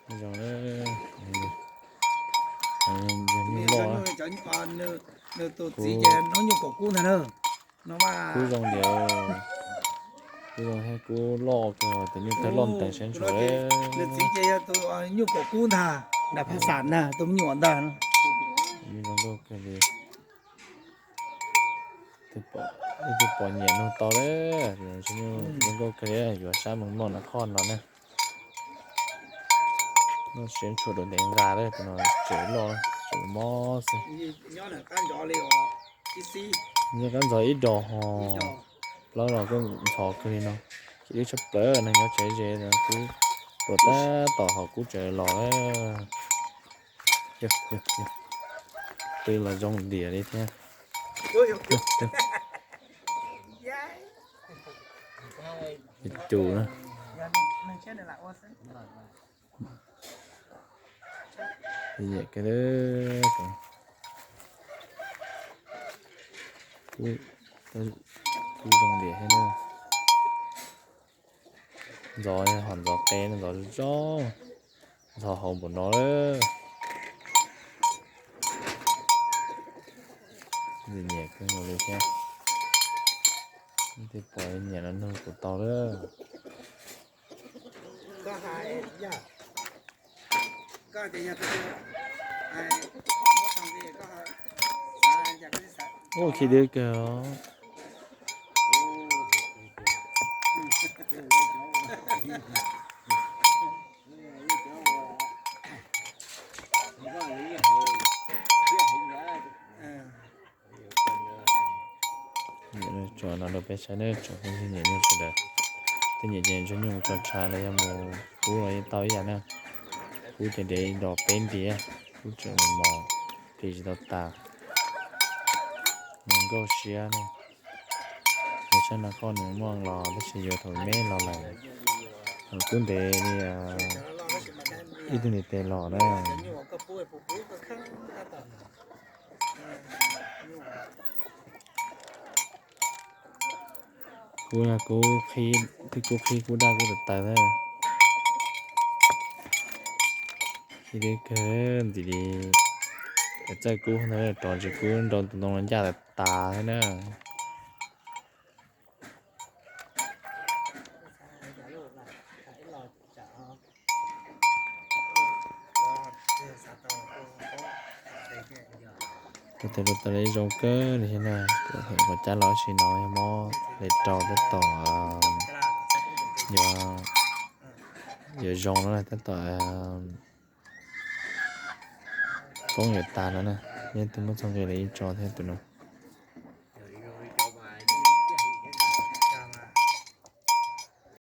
Zoo, yog nyuj loj. Nws tus txiv ces hnub nyuj kaum kub ntag na. Kub zoo diam. Kub zoo thiab kub loj kawg, tus nyuj thawj loj ntev siab ntshua. Nws txiv ces yog tus nyuj kaum kub ntag, nram Phaj Xam ntag, tus me nyuam ntag. Zoo nkauj kawg li. Ib tug pom nyiam nug tau lawm, zoo nkauj kawg li, yuav sab meej mom no qhov no na. Noj siab ntshua dua ntev nqa lawm, tus no tseem loj tseem mob xwb. Nyob qab ntxov ib dos ho, plaub los kuj ntxhov kawg li no. Ces ib tshaj plaws neeg nyob tsev ze kub tuaj tab tom ho kub tseem los lawm. Twb los zoo diam li thiab. Cus na. Yam kawg, kub zoo diam thiab na. Ntxov ho ntxov qe no, ntxov zoo, ntxov hauv npaum no lawm. Nyiam kawg nkaus li thiab. Tej pom nyiam los nug kuv tau lawm. Ua khi dwb kawg os. Tso no rau peb saib na, tsoom phooj ywg nyiam nyuj sawv daws. Tej nyiam ces ntsib nyuj tso tshav los yog mus kub los yeej tau ib yam na. Kub ces dev ib dos peb ntiag, kub tseem mos mos, plis tsis tau tas. Nws nkauj siab ne. Nws sab nas khoj nws muaj los tab sis yuav thaum me los lawm. Thaum kub ntev li ib tug ntiv tes los na. Kub yog kub qhib, twb kub qhib kub daj kub tawv tawv thiab. Qhib deb kawg ntxim li. Txawj kub ntawd rov ntsis kub nrau tus ntoo los ncaj tas tas thiab na. Tus tes rau tas li zoo kawg li thiab na, kuv heem qhov cab los tab sis no yog mob li rau tab tom yuav, yuav zoo no tab tom poob yuav tas no na. Yeej twb muab txoj nqi li ib tso thiab tus no.